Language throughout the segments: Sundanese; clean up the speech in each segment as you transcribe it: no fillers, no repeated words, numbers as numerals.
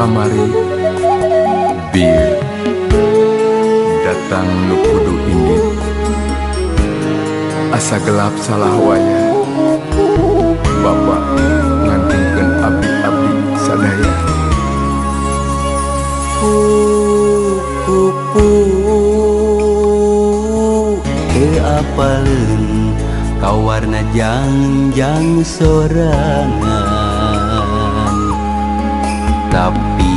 Kamari bir datang nu kudu indit asa gelap salah waya Bapak ngantingkeun abdi-abdi sadaya. Kupu teu apaleun ka warna jangjang sorangan, tapi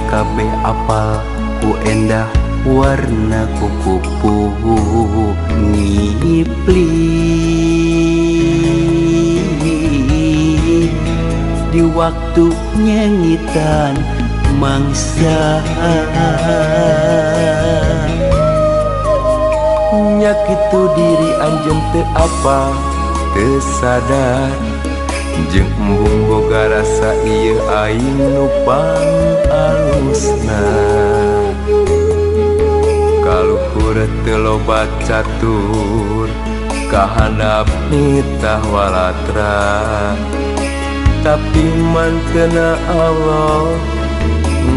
kabeh apal ku endah warna kukupu ngipli. Di waktu nyengitan mangsa nya kitu diri anjeun teu apal teu sadar jeung embung boga rasa ieu aing nu pangalusna. Kaluhur teu loba catur kahandap nitah walatra, tapi mantena Allah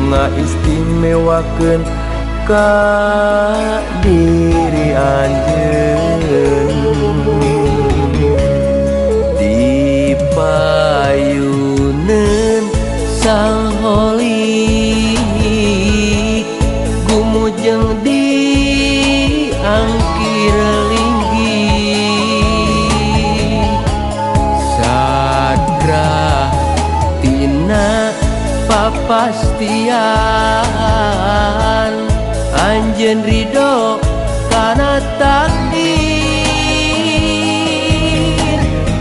ngaistimewakeun ka diri anjeun. Di payuneun Sang Holik gumujeng di angkir linggih sadra tina papastian anjeun ridho kana takdir.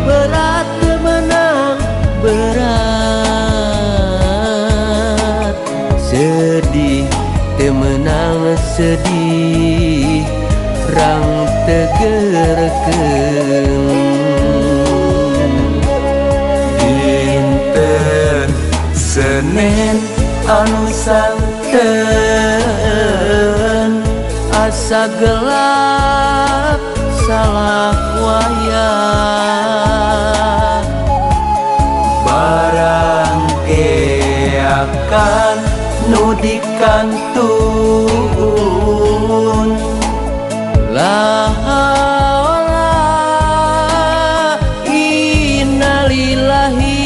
Berat menang berat, sedih temenang sedih rang tegerkeun. Dinten Senen anu santen asa gelap salah wayah barang keakan nu dikantun. La haula innalillahi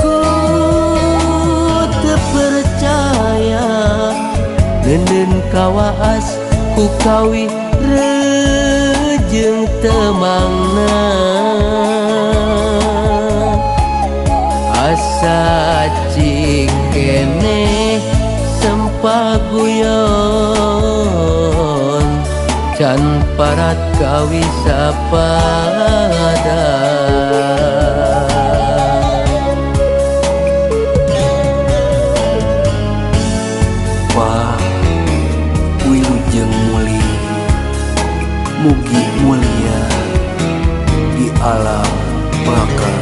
ku teu percaya nenden kawaas ku kawi rejeung temangna asa cikene sempaguyon can parat kawi sapada. Wah, wilujeng muli mugi mulia di alam baka.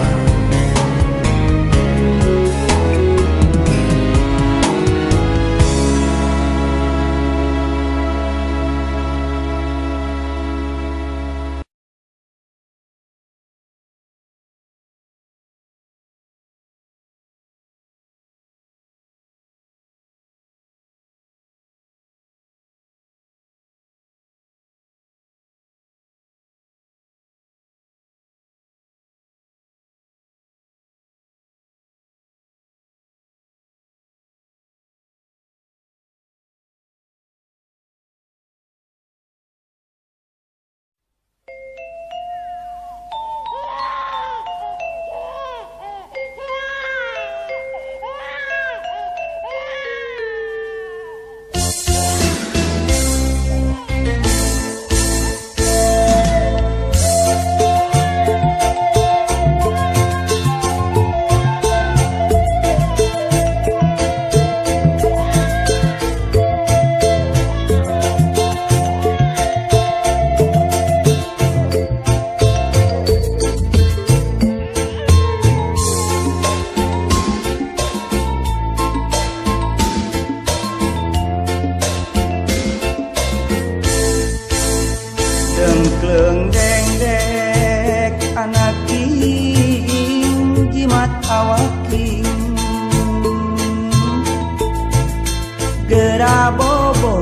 Tera bobo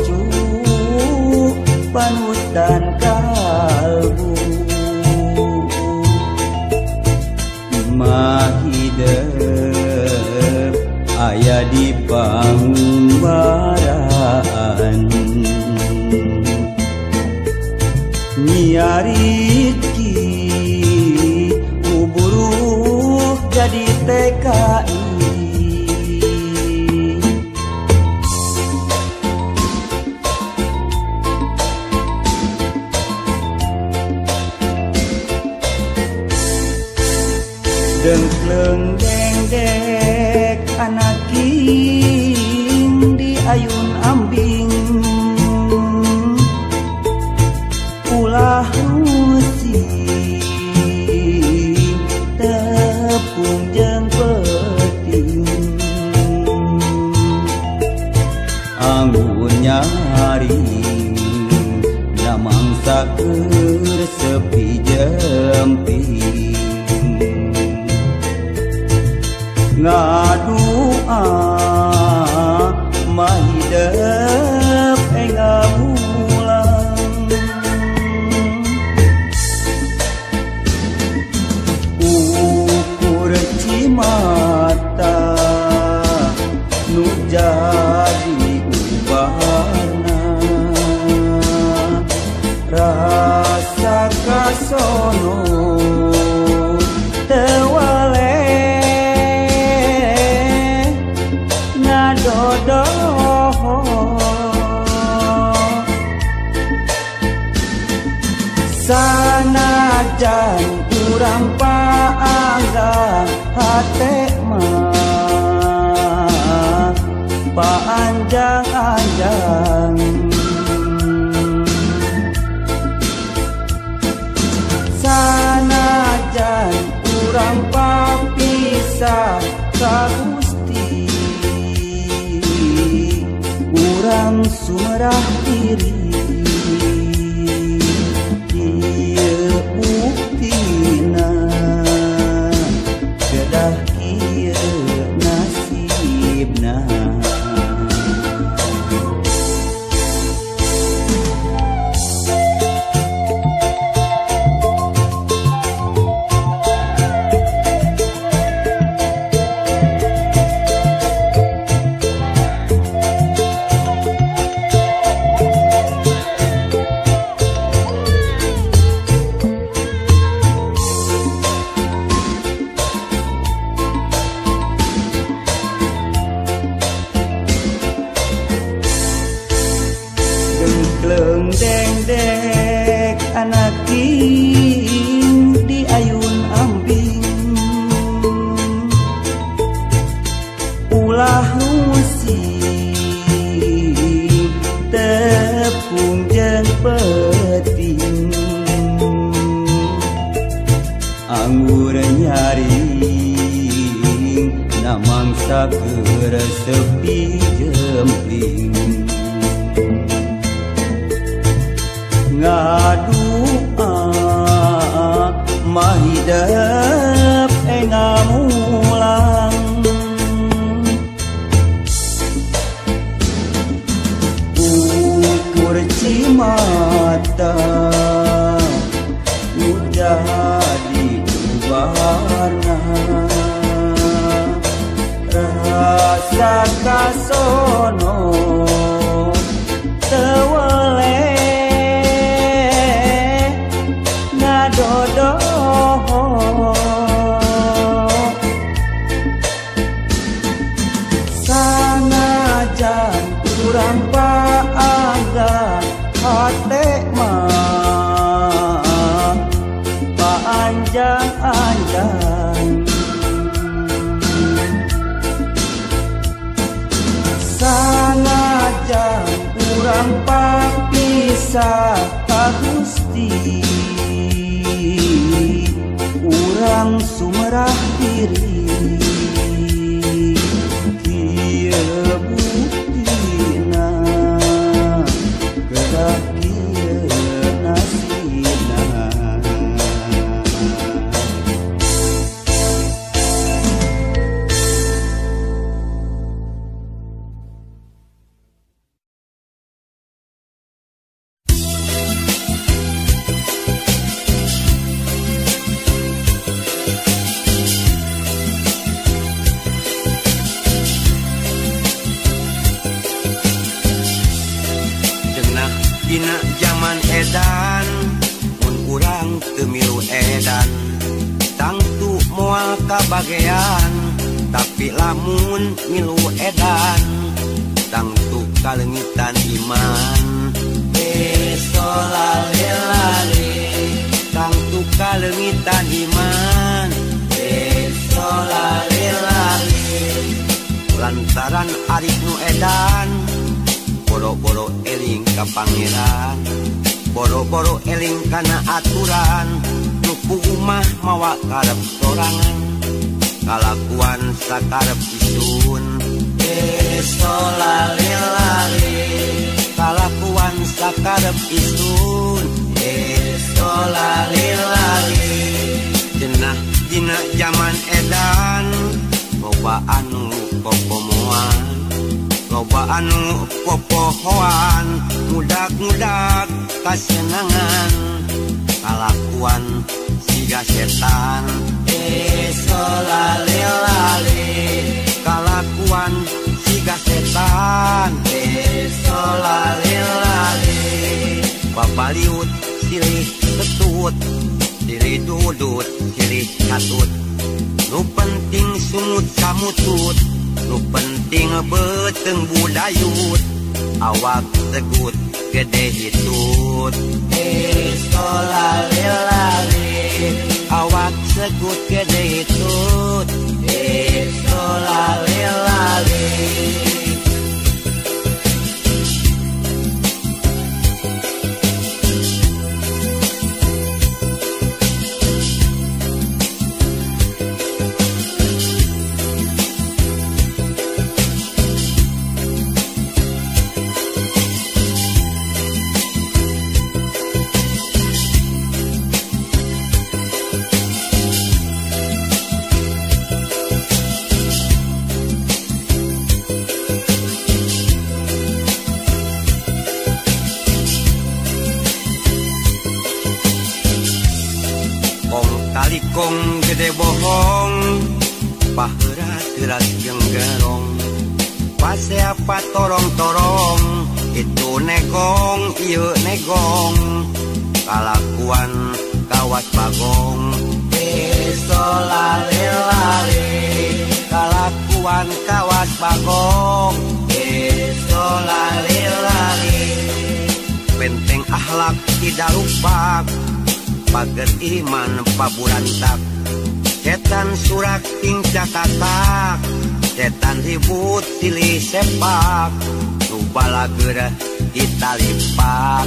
cu panutan kalbu Mahidep aya di pangumbaraan Nyiariki uburuh jadi TKI Dengkleng dengdek anaking di ayun ambing Ulah musing tepung jeung peuting Anggur nyaring namangsa keur sepi jemping Ngadua mahidep enga mulang Ukur cimata nu jadi ubarna Rasa kasono tewale Sanajan urang paanggang hate mah paanjang-anjang Sanajan urang papisah ka Gusti Urang sumerah diri Ieu buktina kedah kieu nasibna Dengkleng dengdek anaking di ayun ambing Ulah musing tepung jeung peuting Anggur nyaring namangsa keur sepi jempling Ngadua mahidep enga mulang Ukur cimata nu jadi ubarna Rasa kasono tewele Sanajan urang paanggang hate mah paanjang-anjang Sanajan urang papisah ka Gusti Urang sumerah diri Kieu buktina kedah kieu nasibna kabagean tapi lamun ngilu edan tangtu kalengitan iman lale tangtu kalengitan iman lale lantaran arif nu edan boro-boro eling ka pangeran boro-boro eling kana aturan nu kuumah mawa karep sorangan kalakuan sakarep isun lale kalakuan sakarep isun lale jenah dina jaman edan loba anu popomoan loba anu popohoan mudak-mudak kasenangan kalakuan siga setan lale kalakuan siga setan lale babaliut silih setut silih dudut silih catut nu penting sungut samutut nu penting beteng budayut awak segut gede hitut lale awak segut gede hitut lale Kalikong gede bohong paheurat-heurat jeung gerong paseapa torong-torong itu negong ieu negong kalakuan kawas bagong lale kalakuan kawas bagong lale benteng akhlak tidak lupa pager iman paburantak setan surak tingcah katak setan ribut silih sepak nu balageur ditalipak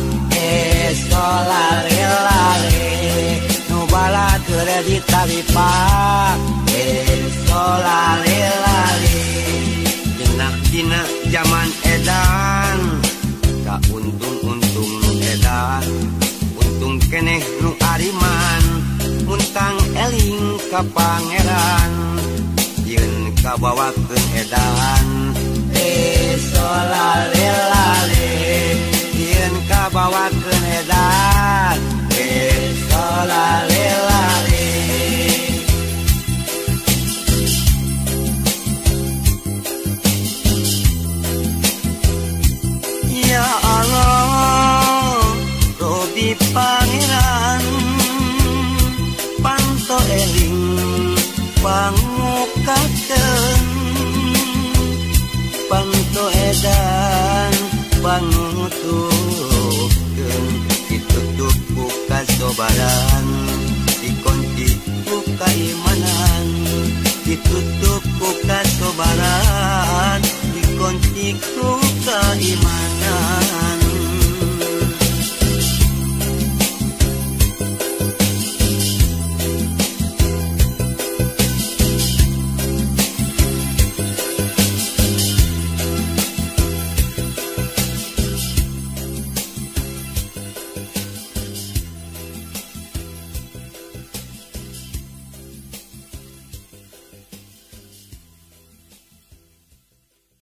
lale nu balageur ditalipak lale jenah dina jaman edan ka untung-untung nu edan untung keneh nu ariman muntang eling ka pangeran yeun kabawakeun edan lale yeun kabawakeun edan lale Ya Allah Robi pangeran panto eling pangukakeun panto edan pangutukeun ditutup ku kasobaran dikunci ku kaimanan ditutup ku kasobaran.